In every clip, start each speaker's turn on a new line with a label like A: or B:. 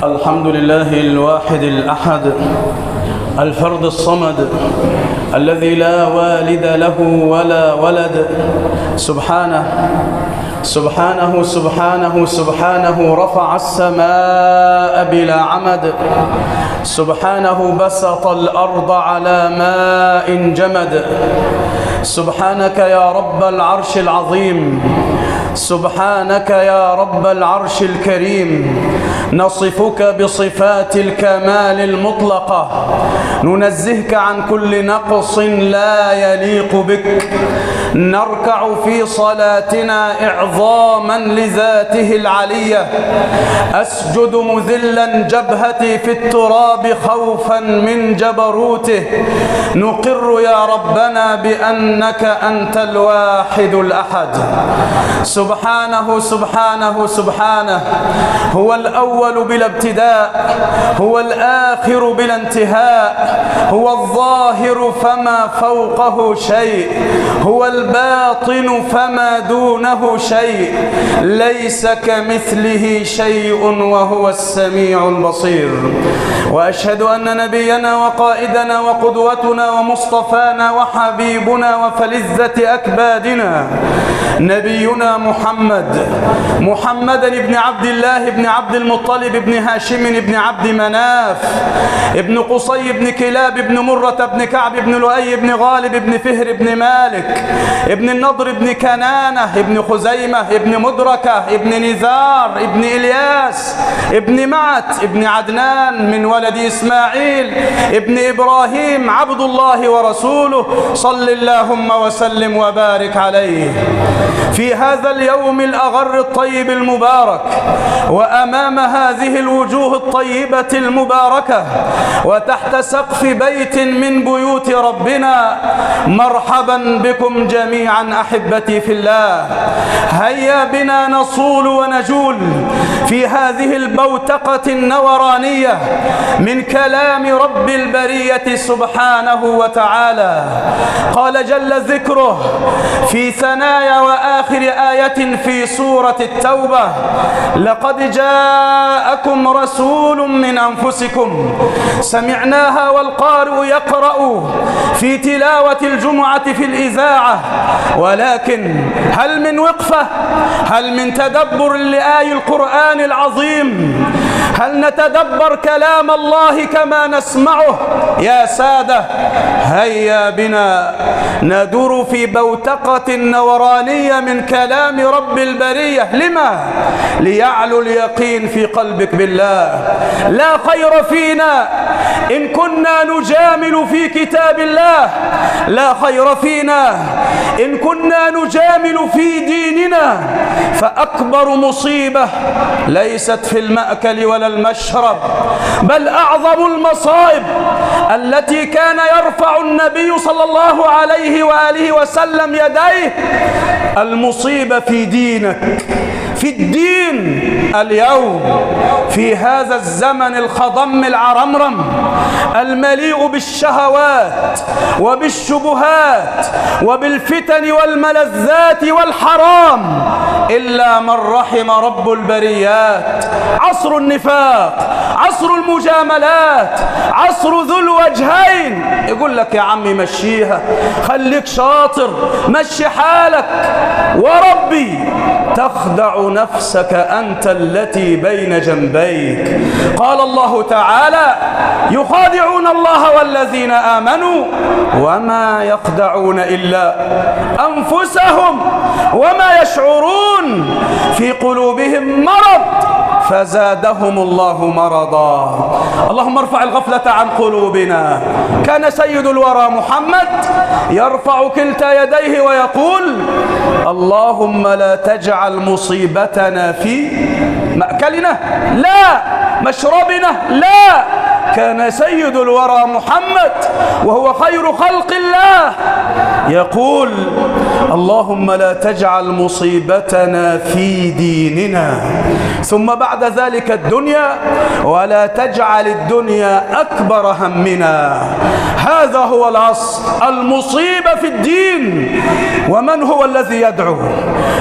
A: الحمد لله الواحد الأحد الفرد الصمد الذي لا والد له ولا ولد، سبحانه سبحانه سبحانه سبحانه، رفع السماء بلا عمد، سبحانه بسط الأرض على ماء جمد، سبحانك يا رب العرش العظيم، سبحانك يا رب العرش الكريم. نصفك بصفات الكمال المطلقة، ننزهك عن كل نقص لا يليق بك، نركع في صلاتنا إعظاما لذاته العلية، أسجد مذلا جبهتي في التراب خوفا من جبروته، نقر يا ربنا بأنك أنت الواحد الأحد. سبحانه سبحانه سبحانه، هو الأول بلا ابتداء، هو الآخر بلا انتهاء، هو الظاهر فما فوقه شيء، هو الباطن فما دونه شيء، ليس كمثله شيء وهو السميع البصير. وأشهد أن نبينا وقائدنا وقدوتنا ومصطفانا وحبيبنا وفلذة أكبادنا نبينا محمد، محمدا بن عبد الله بن عبد المطلب بن هاشم بن عبد مناف ابن قصي بن كلاب بن مرة بن كعب بن لؤي بن غالب بن فهر بن مالك ابن النضر بن كنانة ابن خزيمة ابن مدركة ابن نزار ابن إلياس ابن معت ابن عدنان من ولد إسماعيل ابن إبراهيم، عبد الله ورسوله، صل اللهم وسلم وبارك عليه. في هذا اليوم الأغر الطيب المبارك، وأمام هذه الوجوه الطيبة المباركة، وتحت سقف بيت من بيوت ربنا، مرحبا بكم جميعا أحبتي في الله. هيا بنا نصول ونجول في هذه البوتقة النورانية من كلام رب البرية سبحانه وتعالى. قال جل ذكره في ثنايا وآخر آية في سورة التوبة: لقد جاءكم رسول من أنفسكم. سمعناها والقارئ يقرأ في تلاوة الجمعة في الإذاعة، ولكن هل من وقفة؟ هل من تدبر لآي القرآن العظيم؟ هل نتدبر كلام الله كما نسمعه؟ يا سادة، هيا بنا ندور في بوتقة نورانية من كلام رب البرية. لما؟ ليعلو اليقين في قلبك بالله. لا خير فينا إن كنا نجامل في كتاب الله، لا خير فينا إن كنا نجامل في ديننا. فأكبر مصيبة ليست في المأكل ولا المشرب، بل أعظم المصائب التي كان يرفع النبي صلى الله عليه وآله وسلم يديه، المصيبة في دينك، في الدين. اليوم في هذا الزمن الخضم العرمرم المليء بالشهوات وبالشبهات وبالفتن والملذات والحرام، إلا من رحم رب البريات. عصر النفاق، عصر المجاملات، عصر ذو الوجهين. يقول لك يا عمي مشيها، خليك شاطر، مشي حالك، وربي تخدع نفسك أنت التي بين جنبيك. قال الله تعالى: يخادعون الله والذين آمنوا وما يخدعون إلا أنفسهم وما يشعرون، في قلوبهم مرض فزادهم الله مرضا. اللهم ارفع الغفلة عن قلوبنا. كان سيد الورى محمد يرفع كلتا يديه ويقول: اللهم لا تجعل مصيبتنا في مأكلنا، لا مشربنا، لا كان سيد الورى محمد وهو خير خلق الله يقول: اللهم لا تجعل مصيبتنا في ديننا، ثم بعد ذلك الدنيا، ولا تجعل الدنيا أكبر همنا. هذا هو الأصل، المصيبة في الدين. ومن هو الذي يدعو؟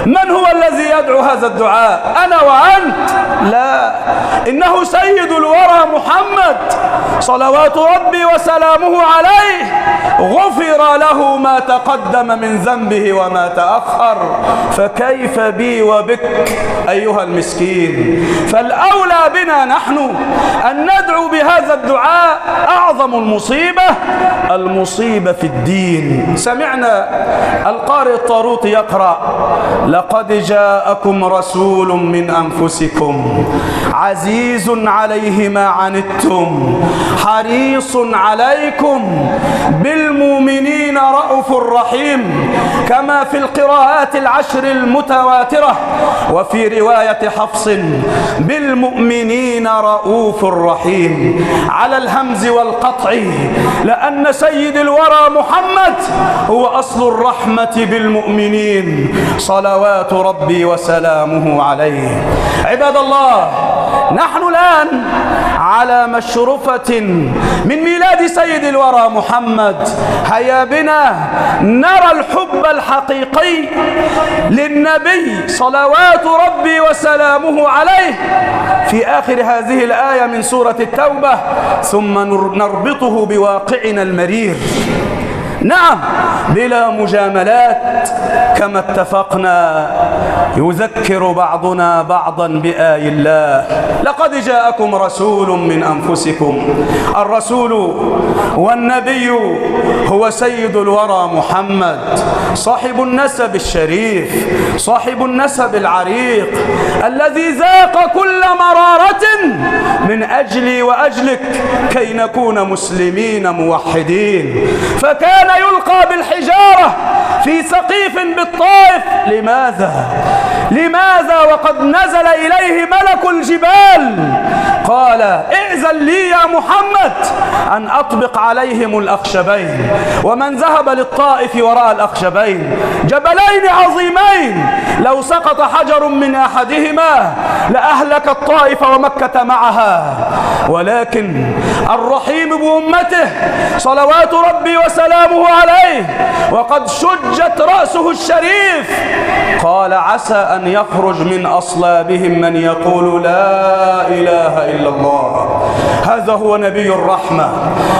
A: من هو الذي يدعو هذا الدعاء؟ أنا وأنت؟ لا، إنه سيد الورى محمد صلوات ربي وسلامه عليه، غفر له ما تقدم من ذنبه وما تأخر، فكيف بي وبك أيها المسكين؟ فالأولى بنا نحن أن ندعو بهذا الدعاء. أعظم المصيبة المصيبة في الدين. سمعنا القارئ الطاروطي يقرأ: لقد جاءكم رسول من أنفسكم عزيز عليه ما عنتم حريص عليكم بالمؤمنين رؤوف رحيم، كما في القراءات العشر المتواترة، وفي رواية حفص بالمؤمنين رؤوف رحيم، على الهمز والقطع، لأن سيد الورى محمد هو أصل الرحمة بالمؤمنين صلوات ربي وسلامه عليه. عباد الله، نحن الآن على مشرفة من ميلاد سيد الورى محمد. هيا بنا نرى الحب الحقيقي للنبي صلوات ربي وسلامه عليه في آخر هذه الآية من سورة التوبة، ثم نربطه بواقعنا المرير. نعم، بلا مجاملات كما اتفقنا، يذكر بعضنا بعضا بآي الله. لقد جاءكم رسول من أنفسكم. الرسول والنبي هو سيد الورى محمد، صاحب النسب الشريف، صاحب النسب العريق، الذي ذاق كل مرارة من أجلي وأجلك كي نكون مسلمين موحدين. فكان يلقى بالحجارة في سقيف بالطائف. لماذا؟ لماذا وقد نزل إليه ملك الجبال قال: ائذن لي يا محمد أن أطبق عليهم الأخشبين. ومن ذهب للطائف وراء الأخشبين، جبلين عظيمين، لو سقط حجر من أحدهما لأهلك الطائف ومكة معها. ولكن الرحيم بأمته صلوات ربي وسلامه عليه، وقد شجت رأسه الشريف، قال: عسى أن يخرج من أصلابهم من يقول لا إله إلا الله. هذا هو نبي الرحمة،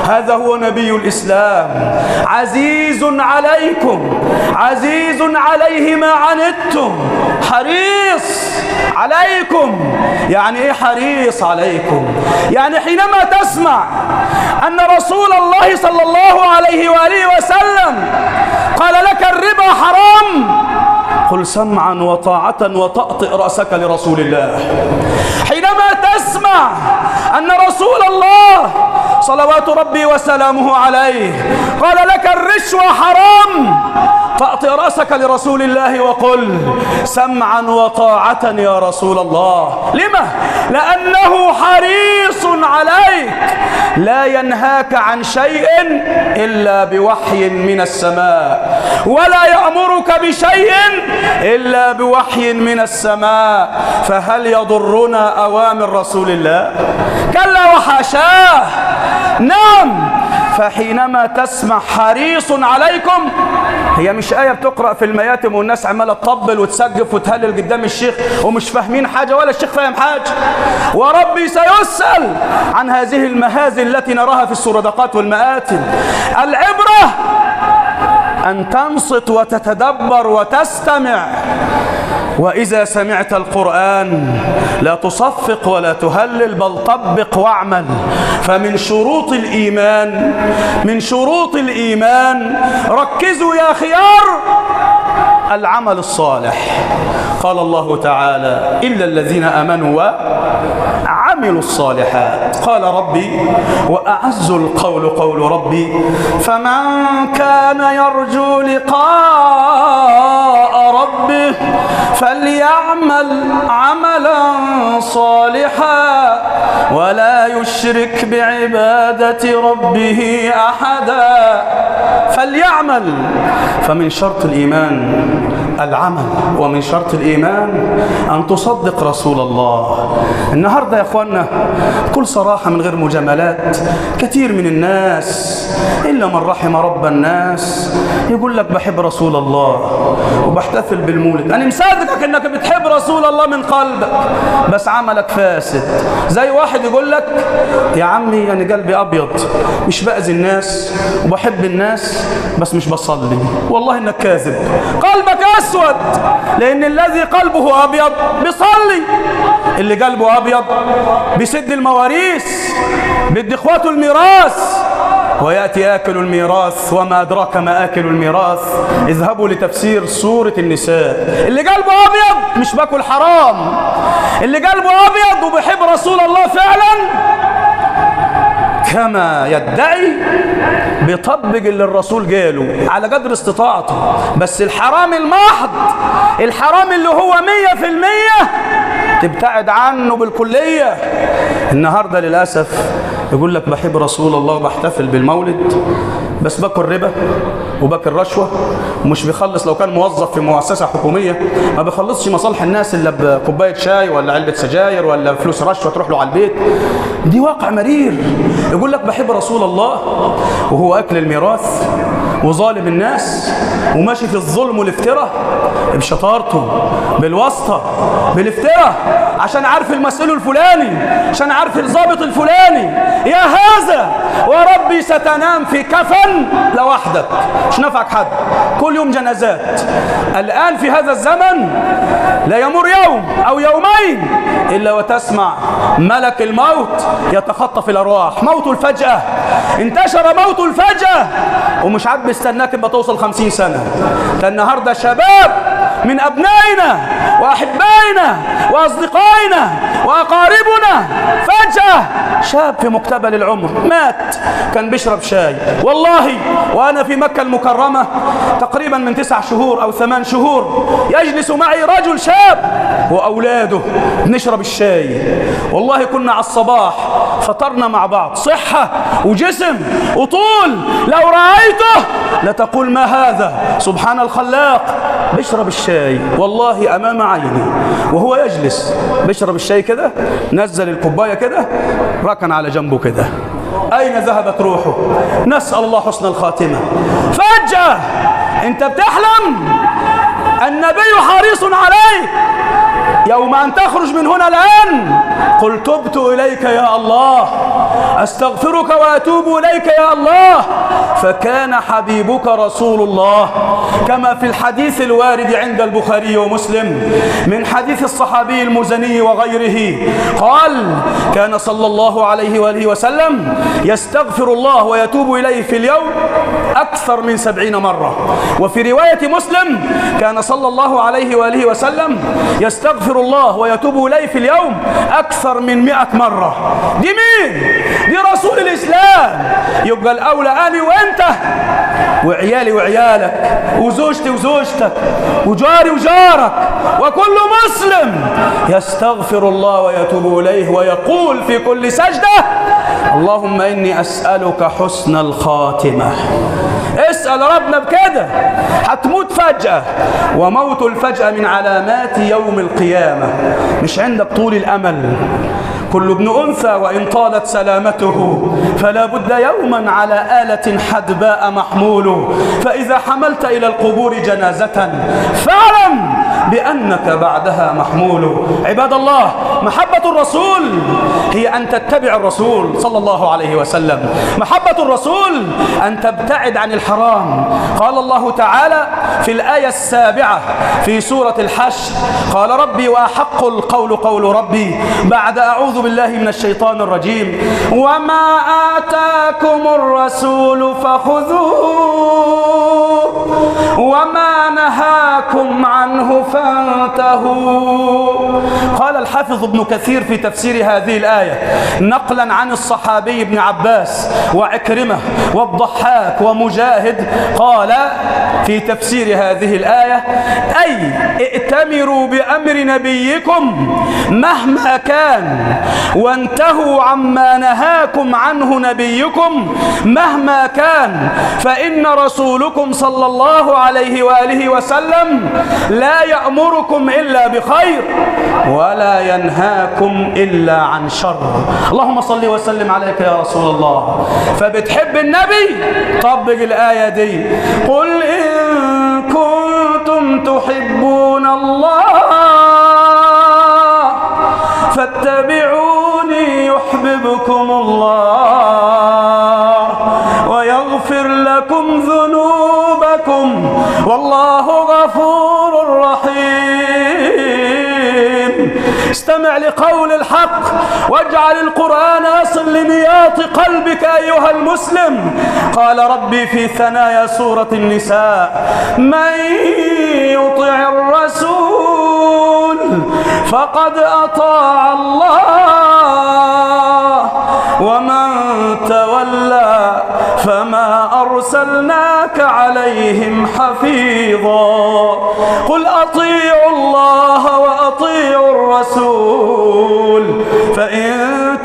A: هذا هو نبي الإسلام. عزيز عليكم، عزيز عليه ما عنتم، حريص عليكم. يعني إيه حريص عليكم؟ يعني حينما تسمع أن رسول الله صلى الله عليه وآله وسلم قال لك الربا حرام، قل سمعا وطاعة وطأطئ رأسك لرسول الله. حينما تسمع أن رسول الله صلوات ربي وسلامه عليه قال لك الرشوة حرام، طأطئ رأسك لرسول الله وقل سمعا وطاعة يا رسول الله. لما؟ لأنه حريص عليك، لا ينهاك عن شيء إلا بوحي من السماء، ولا يأمرك بشيء إلا بوحي من السماء. فهل يضرنا أوامر رسول الله؟ كلا وحاشاه. نعم، فحينما تسمع حريص عليكم، هي مش آية بتقرأ في المياتم والناس عمالة تطبل وتسقف وتهلل قدام الشيخ ومش فاهمين حاجة ولا الشيخ فاهم حاجة. وربي سيسأل عن هذه المهازل التي نراها في السردقات والمآتم. العبرة أن تنصت وتتدبر وتستمع، وإذا سمعت القرآن لا تصفق ولا تهلل، بل طبق واعمل. فمن شروط الإيمان، من شروط الإيمان، ركزوا يا خيار، العمل الصالح. قال الله تعالى: إلا الذين آمنوا وعملوا الصالحات. قال ربي: وأعز القول قول ربي، فمن كان يرجو لقاء ربه فليعمل عملا صالحا ولا يشرك بعبادة ربه أحدا فليعمل. فمن شرط الإيمان العمل، ومن شرط الإيمان أن تصدق رسول الله. النهاردة يا أخوانا بكل صراحة من غير مجاملات، كثير من الناس إلا من رحم رب الناس يقول لك بحب رسول الله وبحتفل بالمولد. أنا مصدقك إنك بتحب رسول الله من قلبك، بس عملك فاسد. زي واحد يقول لك يا عمي أنا قلبي أبيض، مش بأذي الناس وبحب الناس، بس مش بصلي. والله إنك كاذب، قلبك أسود، لأن الذي قلبه أبيض بيصلي، اللي قلبه أبيض بيسد المواريث، بيدي إخواته الميراث، ويأتي آكل الميراث، وما أدراك ما آكل الميراث. اذهبوا لتفسير سورة النساء. اللي قلبه أبيض مش باكل حرام، اللي قلبه أبيض وبيحب رسول الله فعلا كما يدعي بيطبق اللي الرسول قاله على قدر استطاعته. بس الحرام المحض، الحرام اللي هو 100% تبتعد عنه بالكلية. النهاردة للأسف يقول لك بحب رسول الله وبحتفل بالمولد، بس باكل ربا وباكل رشوة، ومش بيخلص. لو كان موظف في مؤسسة حكومية ما بيخلصش مصالح الناس إلا بكوباية شاي ولا علبة سجاير ولا فلوس رشوة تروح له على البيت. دي واقع مرير. يقول لك بحب رسول الله وهو أكل الميراث وظالم الناس وماشي في الظلم والافتراء بشطارته، بالواسطة، بالافتراء، عشان عارف المسؤول الفلاني، عشان عارف الضابط الفلاني. يا هذا وربي ستنام في كفن لوحدك، مش نفعك حد. كل يوم جنازات. الآن في هذا الزمن لا يمر يوم أو يومين إلا وتسمع ملك الموت يتخطف الأرواح. موت الفجأة، انتشر موت الفجأة، ومش عاد بيستناك اما توصل 50 سنة. ده النهارده شباب من أبنائنا وأحبائنا وأصدقائنا وأقاربنا فجأة شاب في مقتبل العمر مات، كان بيشرب شاي. والله وأنا في مكة المكرمة تقريبا من 9 شهور أو 8 شهور يجلس معي رجل شاب وأولاده نشرب الشاي. والله كنا على الصباح فطرنا مع بعض، صحة وجسم وطول، لو رأيته لتقول ما هذا، سبحان الخلاق. بيشرب الشاي والله أمام عيني وهو يجلس بيشرب الشاي كده، نزل الكوباية كده، ركن على جنبه كده. أين ذهبت روحه؟ نسأل الله حسن الخاتمة. فجأة أنت بتحلم، النبي حريص عليك. يوم أن تخرج من هنا الآن قل تبت إليك يا الله، أستغفرك وأتوب إليك يا الله. فكان حبيبك رسول الله، كما في الحديث الوارد عند البخاري ومسلم من حديث الصحابي المزني وغيره، قال: كان صلى الله عليه وآله وسلم يستغفر الله ويتوب إليه في اليوم أكثر من 70 مرة. وفي رواية مسلم كان صلى الله عليه وآله وسلم يستغفر الله ويتوب إليه في اليوم أكثر من 100 مرة. دي مين؟ دي رسول الإسلام. يبقى الأولى أنا وأنت وعيالي وعيالك وزوجتي وزوجتك وجاري وجارك وكل مسلم يستغفر الله ويتوب إليه ويقول في كل سجدة: اللهم إني أسألك حسن الخاتمة. اسأل ربنا بكده، هتموت فجأة، وموت الفجأة من علامات يوم القيامة. مش عندك طول الأمل. كل ابن أنثى وإن طالت سلامته فلا بد يوما على آلة حدباء محمول، فإذا حملت إلى القبور جنازة فاعلم بأنك بعدها محمول. عباد الله، محبة الرسول هي أن تتبع الرسول صلى الله عليه وسلم. محبة الرسول أن تبتعد عن الحرام. قال الله تعالى في الآية 7 في سورة الحشر: قال ربي وأحق القول قول ربي، بعد أعوذ بالله من الشيطان الرجيم: وما آتاكم الرسول فخذوه وما نهاكم عنه فانتهوا. قال الحافظ ابن كثير في تفسير هذه الآية نقلا عن الصحابي ابن عباس وعكرمة والضحاك ومجاهد، قال في تفسير هذه الآية: أي ائتمروا بأمر نبيكم مهما كان، وانتهوا عما نهاكم عنه نبيكم مهما كان، فإن رسولكم صلى الله عليه وآله وسلم لا يأمركم إلا بخير ولا ينهاكم إلا عن شر. اللهم صل وسلم عليك يا رسول الله. فبتحب النبي طبق الآية دي: قل إن كنتم تحبون الله فاتبعوني يحببكم الله ويغفر لكم ذنوبكم والله غفور رحيم. استمع لقول الحق واجعل القرآن يصل لنياط قلبك أيها المسلم. قال ربي في ثنايا سورة النساء: من يطع الرسول فقد أطاع الله ومن تولى فما أرسلناك عليهم حفيظا. قل أطيعوا الله وأطيعوا الرسول فإن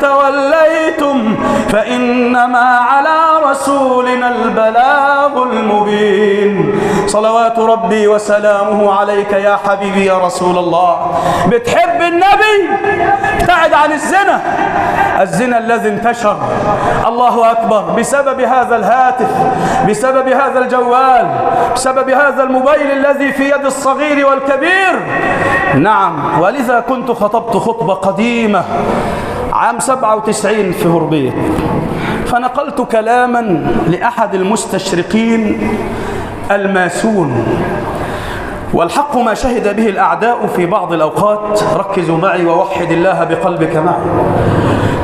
A: توليتم فإنما على رسولنا البلاغ المبين. صلوات ربي وسلامه عليك يا حبيبي يا رسول الله. بتحب النبي ابتعد عن الزنا، الزنا الذي انتشر، الله أكبر، بسبب هذا الهاتف، بسبب هذا الجوال، بسبب هذا الموبايل الذي في يد الصغير والكبير. نعم، ولذا كنت خطبت خطبة قديمة عام 97 في هربية، فنقلت كلاما لأحد المستشرقين الماسون، والحق ما شهد به الأعداء في بعض الأوقات. ركزوا معي ووحد الله بقلبك معي.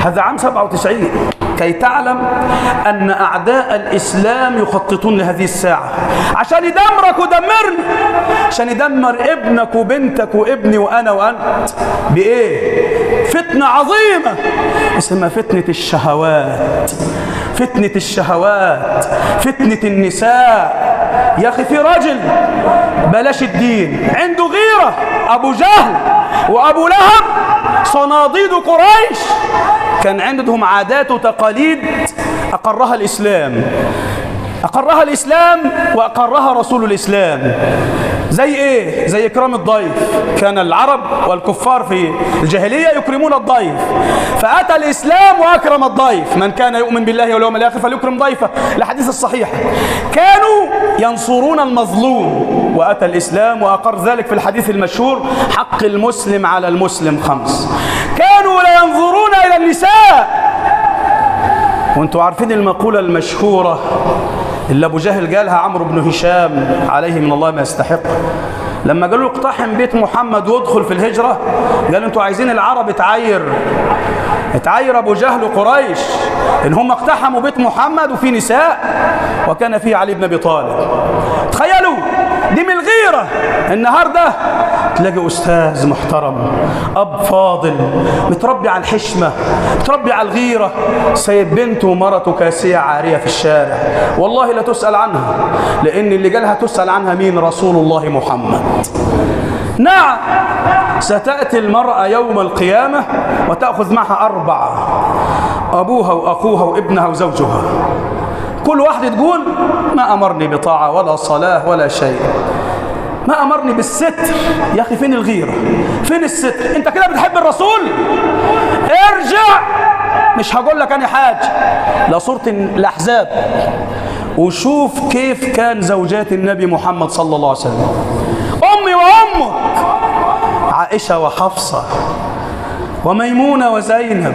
A: هذا عام 97، كي تعلم أن أعداء الإسلام يخططون لهذه الساعة عشان يدمرك ودمرني، عشان يدمر ابنك وبنتك وابني وأنا وأنت. بإيه؟ فتنة عظيمة اسمها فتنة الشهوات، فتنة الشهوات، فتنة النساء. يا أخي في رجل بلاش الدين عنده غيرة، أبو جهل وأبو لهب صناديد قريش كان عندهم عادات وتقاليد أقرها الإسلام، أقرها الإسلام وأقرها رسول الإسلام. زي إيه؟ زي إكرام الضيف. كان العرب والكفار في الجاهلية يكرمون الضيف، فأتى الإسلام وأكرم الضيف. من كان يؤمن بالله واليوم الآخر فليكرم ضيفه، الحديث الصحيح. كانوا ينصرون المظلوم، وأتى الإسلام وأقر ذلك في الحديث المشهور: حق المسلم على المسلم 5. كانوا لا ينظرون إلى النساء. وانتوا عارفين المقولة المشهورة اللي أبو جهل قالها عمرو بن هشام عليه من الله ما يستحق، لما قالوا له اقتحم بيت محمد وادخل في الهجرة، قال انتوا عايزين العرب تعاير أبو جهل وقريش إن هم اقتحموا بيت محمد وفي نساء وكان فيه علي بن أبي طالب. تخيلوا دي من الغيرة. النهارده تلاقي أستاذ محترم، أب فاضل، متربي على الحشمة، متربي على الغيرة، سايب بنته ومرته كاسية عارية في الشارع، والله لا تسأل عنها، لأن اللي قالها تسأل عنها مين؟ رسول الله محمد. نعم، ستأتي المرأة يوم القيامة وتأخذ معها 4: أبوها وأخوها وابنها وزوجها. كل واحدة تقول ما أمرني بطاعة ولا صلاة ولا شيء، ما أمرني بالستر. يا أخي فين الغيرة؟ فين الستر؟ أنت كده بتحب الرسول؟ ارجع، مش هقول لك أنا حاجة، لا صورة الأحزاب، وشوف كيف كان زوجات النبي محمد صلى الله عليه وسلم، أمي وأمك، عائشة وحفصة وميمونة وزينب،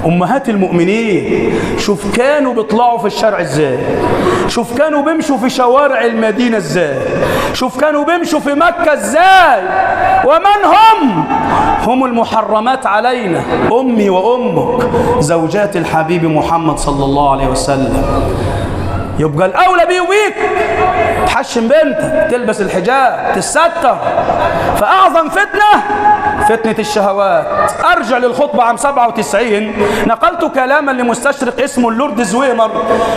A: أمهات المؤمنين. شوف كانوا بيطلعوا في الشارع إزاي، شوف كانوا بيمشوا في شوارع المدينة إزاي، شوف كانوا بيمشوا في مكة إزاي. ومن هم؟ هم المحرمات علينا، أمي وأمك، زوجات الحبيب محمد صلى الله عليه وسلم. يبقى الأولى بيه وبيك تحشم بنتك، تلبس الحجاب، تستر. فأعظم فتنة فتنة الشهوات. أرجع للخطبة عام 97، نقلت كلاما لمستشرق اسمه اللورد زويمر.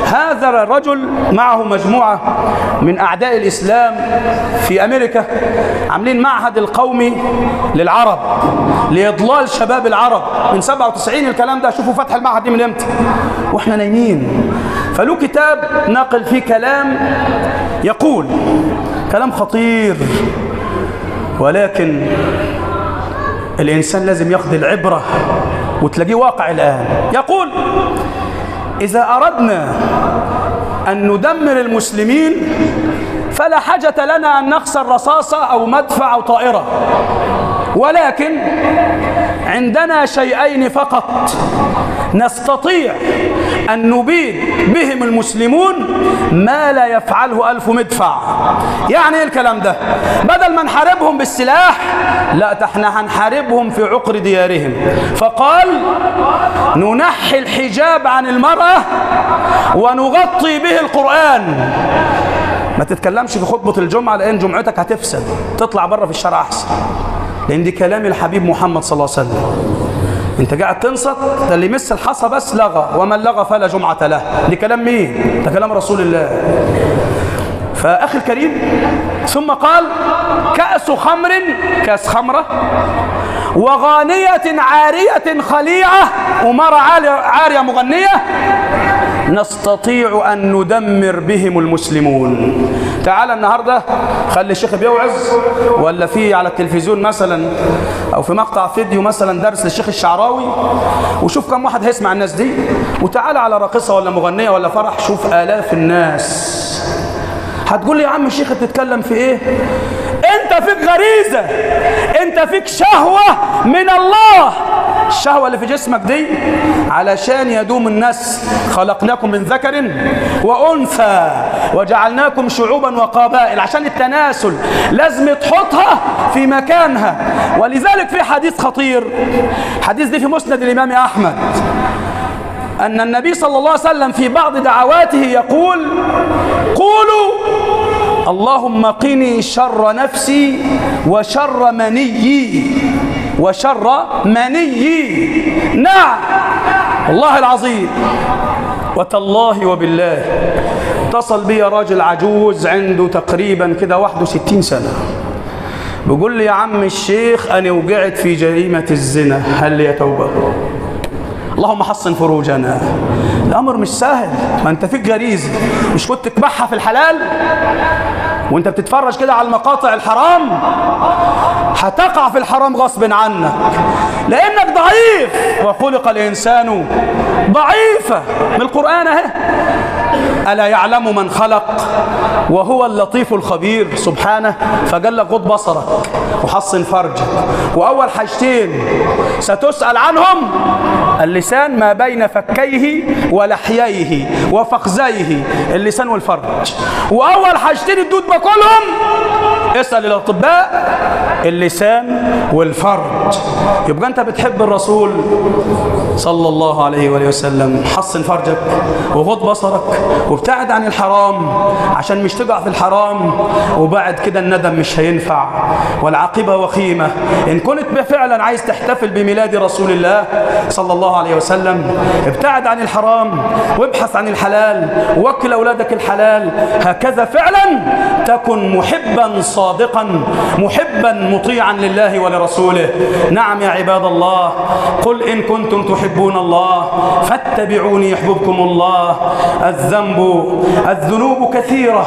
A: هذا الرجل معه مجموعة من أعداء الإسلام في أمريكا، عاملين معهد القومي للعرب لإضلال شباب العرب من 97. الكلام ده شوفوا فتح المعهد دي من امتى واحنا نايمين. فله كتاب نقل فيه كلام يقول كلام خطير، ولكن الإنسان لازم ياخذ العبرة وتلاقيه واقع الآن. يقول: إذا أردنا أن ندمر المسلمين فلا حاجة لنا أن نخسر رصاصة أو مدفع أو طائرة، ولكن عندنا شيئين فقط نستطيع أن نبيد بهم المسلمون ما لا يفعله 1000 مدفع. يعني إيه الكلام ده؟ بدل ما نحاربهم بالسلاح، لا، ده احنا هنحاربهم في عقر ديارهم. فقال: ننحي الحجاب عن المرأة ونغطي به القرآن. ما تتكلمش في خطبة الجمعة لأن جمعتك هتفسد، تطلع بره في الشارع أحسن، لأن دي كلام الحبيب محمد صلى الله عليه وسلم. انت قاعد تنصت، ده اللي يمس الحصى بس لغى، ومن لغى فلا جمعة له. دي كلام مين؟ ده كلام رسول الله. فأخي الكريم، ثم قال: كأس خمر، كأس خمرة، وغانية عارية خليعة، ومرة عارية مغنية، نستطيع أن ندمر بهم المسلمون. تعال النهاردة خلي الشيخ بيوعظ، ولا في على التلفزيون مثلا أو في مقطع فيديو مثلا درس للشيخ الشعراوي، وشوف كم واحد هيسمع الناس دي. وتعال على راقصة ولا مغنية ولا فرح، شوف آلاف الناس. هتقول لي يا عم الشيخ بتتكلم في ايه؟ انت فيك غريزة، انت فيك شهوة من الله. الشهوة اللي في جسمك دي علشان يدوم النسل. خلقناكم من ذكر وأنثى وجعلناكم شعوبا وقبائل، عشان التناسل لازم تحطها في مكانها. ولذلك في حديث خطير، حديث دي في مسند الإمام أحمد، أن النبي صلى الله عليه وسلم في بعض دعواته يقول: قولوا اللهم قني شر نفسي وشر منيي، وشر منيي. نعم والله العظيم وتالله وبالله، اتصل بي راجل عجوز عنده تقريبا كده 61 سنة، بيقول لي: يا عم الشيخ أنا وقعت في جريمة الزنا، هل لي توبة؟ اللهم حصن فروجنا. الأمر مش سهل، ما أنت فيك غريزة، مش كنت تكبحها في الحلال وأنت بتتفرج كده على المقاطع الحرام، هتقع في الحرام غصب عنك لأنك ضعيف، وخلق الإنسان ضعيفا. من القرآن أهي: ألا يعلم من خلق وهو اللطيف الخبير سبحانه. فقال لك غض بصرك وحصن فرجك، وأول حاجتين ستسأل عنهم اللسان ما بين فكيه ولحييه وفخذيه، اللسان والفرج. وأول حاجتين الدود باكلهم، اسأل الأطباء، اللسان والفرج. يبقى أنت بتحب الرسول صلى الله عليه وآله وسلم، حصن فرجك وغض بصرك وابتعد عن الحرام عشان مش تقع في الحرام، وبعد كده الندم مش هينفع والعاقبة وخيمة. إن كنت فعلا عايز تحتفل بميلاد رسول الله صلى الله عليه وسلم، ابتعد عن الحرام وابحث عن الحلال ووكل أولادك الحلال. هكذا فعلا تكن محبا صادقا، محبا مطيعا لله ولرسوله. نعم يا عباد الله، قل إن كنتم تحبون الله فاتبعوني يحببكم الله. الذنوب كثيرة،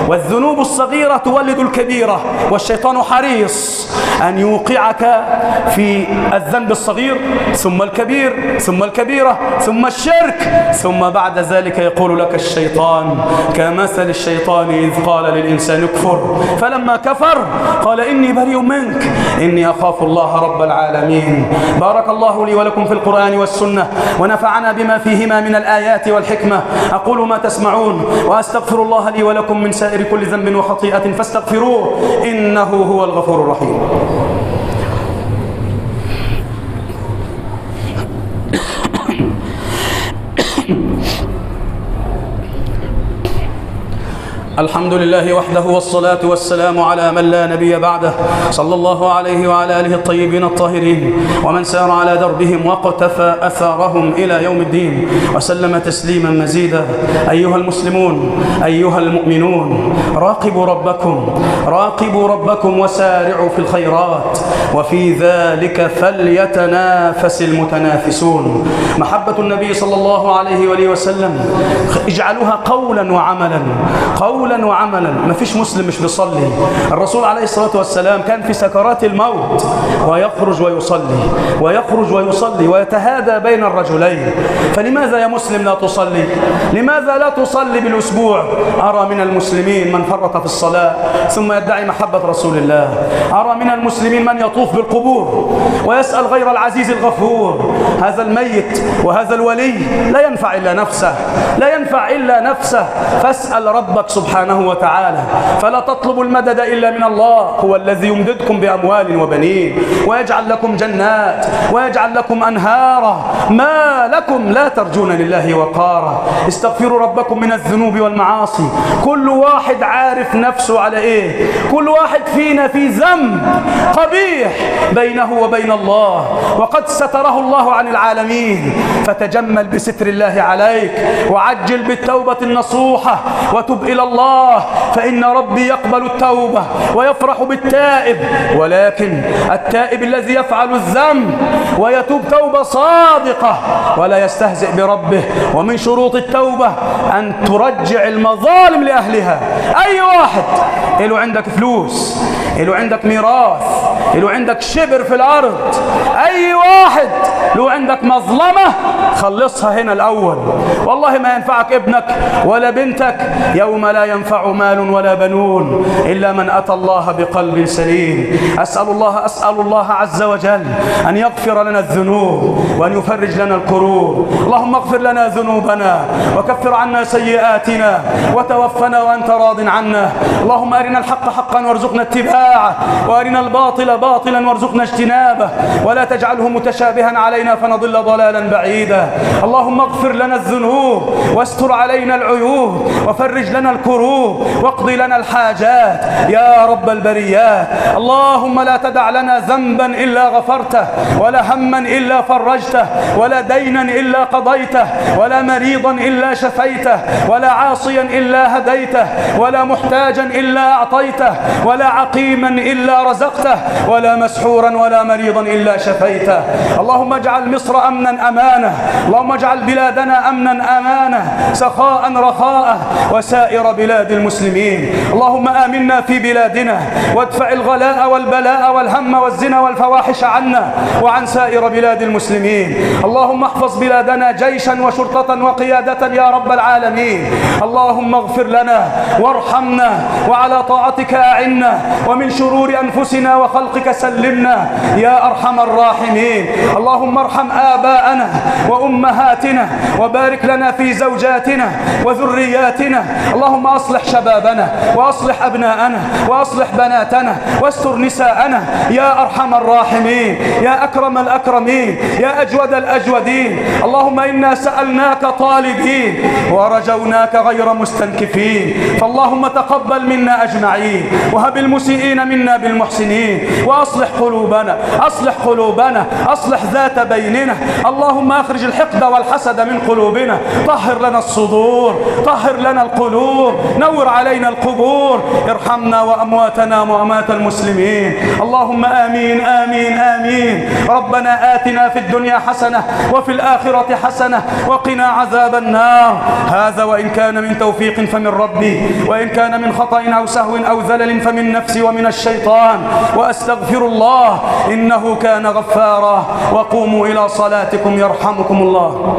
A: والذنوب الصغيرة تولد الكبيرة، والشيطان حريص أن يوقعك في الذنب الصغير ثم الكبير ثم الكبيرة ثم الشرك، ثم بعد ذلك يقول لك الشيطان كمثل الشيطان إذ قال للإنسان اكفر، فلما كفر قال إني بريء منك إني أخاف الله رب العالمين. بارك الله لي ولكم في القرآن والسنة، ونفعنا بما فيهما من الآيات والحكمة. أقول ما تسمعون وأستغفر الله لي ولكم من سائر كل ذنب وخطيئة فاستغفروه إنه هو الغفور الرحيم. الحمد لله وحده، والصلاة والسلام على من لا نبي بعده، صلى الله عليه وعلى آله الطيبين الطاهرين ومن سار على دربهم واقتفى أثارهم إلى يوم الدين وسلم تسليما مزيدا. أيها المسلمون، أيها المؤمنون، راقبوا ربكم، راقبوا ربكم وسارعوا في الخيرات، وفي ذلك فليتنافس المتنافسون. محبة النبي صلى الله عليه وآله وسلم اجعلوها قولا وعملا، قولا وعملا. ما فيش مسلم مش بيصلي. الرسول عليه الصلاة والسلام كان في سكرات الموت ويخرج ويصلي، ويخرج ويصلي، ويتهادى بين الرجلين. فلماذا يا مسلم لا تصلي؟ لماذا لا تصلي بالأسبوع؟ أرى من المسلمين من فرط في الصلاة ثم يدعي محبة رسول الله. أرى من المسلمين من يطوف بالقبور ويسأل غير العزيز الغفور. هذا الميت وهذا الولي لا ينفع إلا نفسه، لا ينفع إلا نفسه. فاسأل ربك سبحانه وتعالى، فلا تطلبوا المدد إلا من الله، هو الذي يمددكم بأموال وبنين ويجعل لكم جنات ويجعل لكم أنهارا ما لكم لا ترجون لله وقارا. استغفروا ربكم من الذنوب والمعاصي. كل واحد عارف نفسه على إيه، كل واحد فينا في ذنب قبيح بينه وبين الله وقد ستره الله عن العالمين. فتجمل بستر الله عليك، وعجل بالتوبة النصوحة، وتب إلى الله، فإن ربي يقبل التوبة ويفرح بالتائب. ولكن التائب الذي يفعل الذنب ويتوب توبة صادقة ولا يستهزئ بربه. ومن شروط التوبة أن ترجع المظالم لأهلها. أي واحد له عندك فلوس، له عندك ميراث، له عندك شبر في الأرض، أي واحد له عندك مظلمة خلصها هنا الأول. والله ما ينفعك ابنك ولا بنتك يوم لا ينفع مال ولا بنون إلا من أتى الله بقلب سليم. أسأل الله عز وجل أن يغفر لنا الذنوب وأن يفرج لنا الكروب. اللهم اغفر لنا ذنوبنا وكفر عنا سيئاتنا وتوفنا وأنت راض عنا. اللهم أرنا الحق حقا وارزقنا اتباعه، وأرنا الباطل باطلا وارزقنا اجتنابه، ولا تجعله متشابها علينا فنضل ضلالا بعيدا. اللهم اغفر لنا الذنوب واستر علينا العيوب وفرج لنا الكروب واقض لنا الحاجات يا رب البريات. اللهم لا تدع لنا ذنبا إلا غفرته، ولا هما إلا فرجته، ولا دينا إلا قضيته، ولا مريضا إلا شفيته، ولا عاصيا إلا هديته، ولا محتاجا إلا أعطيته، ولا عقيما إلا رزقته، ولا مسحورا ولا مريضا إلا شفيته. اللهم اجعل مصر أمنا أمانة، اللهم اجعل بلادنا أمنا أمانة، سخاء رخاء، وسائر بلاد المسلمين. اللهم آمنا في بلادنا، وادفع الغلاء والبلاء والهم والزنا والفواحش عنا وعن سائر بلاد المسلمين. اللهم احفظ بلادنا جيشا وشرطة وقيادة يا رب العالمين. اللهم اغفر لنا وارحمنا، وعلى طاعتك أعنا، ومن شرور أنفسنا وخلقك سلمنا يا أرحم الراحمين. اللهم ارحم آباءنا وأمهاتنا، وبارك لنا في زوجاتنا وذرياتنا. اللهم أصلح شبابنا وأصلح أبناءنا وأصلح بناتنا واستر نساءنا يا أرحم الراحمين، يا أكرم الأكرمين، يا أجود الأجودين. اللهم إنا سألناك طالبين ورجوناك غير مستنكفين، فاللهم تقبل منا أجمعين، وهب المسيئين منا بالمحسنين، وأصلح قلوبنا، أصلح قلوبنا، أصلح ذات بيننا. اللهم أخرج الحقد والحسد من قلوبنا، طهر لنا الصدور، طهر لنا القلوب، نور علينا القبور، ارحمنا وأمواتنا وأموات المسلمين. اللهم آمين آمين آمين. ربنا آتنا في الدنيا حسنة وفي الآخرة حسنة وقنا عذاب النار. هذا وإن كان من توفيق فمن ربي، وإن كان من خطأ أو سهو أو ذلل فمن نفسي ومن الشيطان، وأستغفر الله إنه كان غفارا. وقوموا إلى صلاتكم يرحمكم الله.